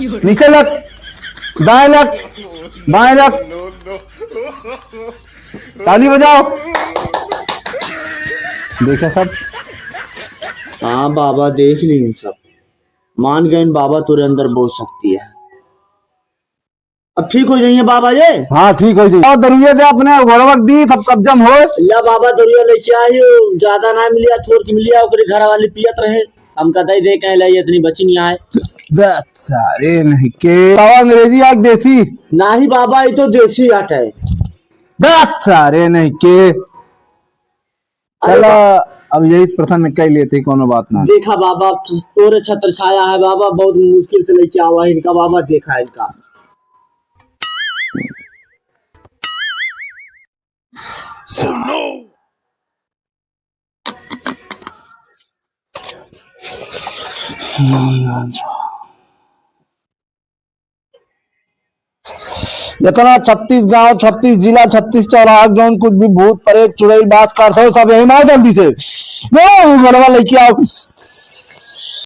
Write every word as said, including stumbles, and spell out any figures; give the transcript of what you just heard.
नीचे लग, दाएं लग, बाएं लग, ताली बजाओ। देखा सब? हाँ बाबा, देख लीन सब, मान गइन बाबा, तोरे अंदर बहुत शक्ति है। अब ठीक हो जाइए बाबा ये। हाँ, ठीक हो जाइए। और दरुइया दे अपने घोड़वा के दी, सब कब्जा में हो। या बाबा, दरुइया लेके आइयो, ज्यादा ना मिलिया, थोड़ के मिलिया, ओकरे घर वाली पियत रहे, हमका दे दे, कहे लाई इतनी बची नहीं आए। दे सारे नहीं के। तवा अंग्रेजी आग देसी? नाही बाबा, ये तो देसी आटा है। दे सारे नहीं के। अरे चला, बा- अब यही प्रसन्न कइ लेते, कौनो बात ना। देखा बाबा, तोरे छत्र छाया है बाबा, बहुत मुश्किल से लेके आवा है इनका बाबा, देखा इनका। जितना छत्तीस गांव, छत्तीस जिला, छत्तीस चौराहा, जौन कुछ भी भूत, प्रेत, चुड़ैल, बास, कारसो, सब यही मार जल्दी से। वो घरवा लेके आओ।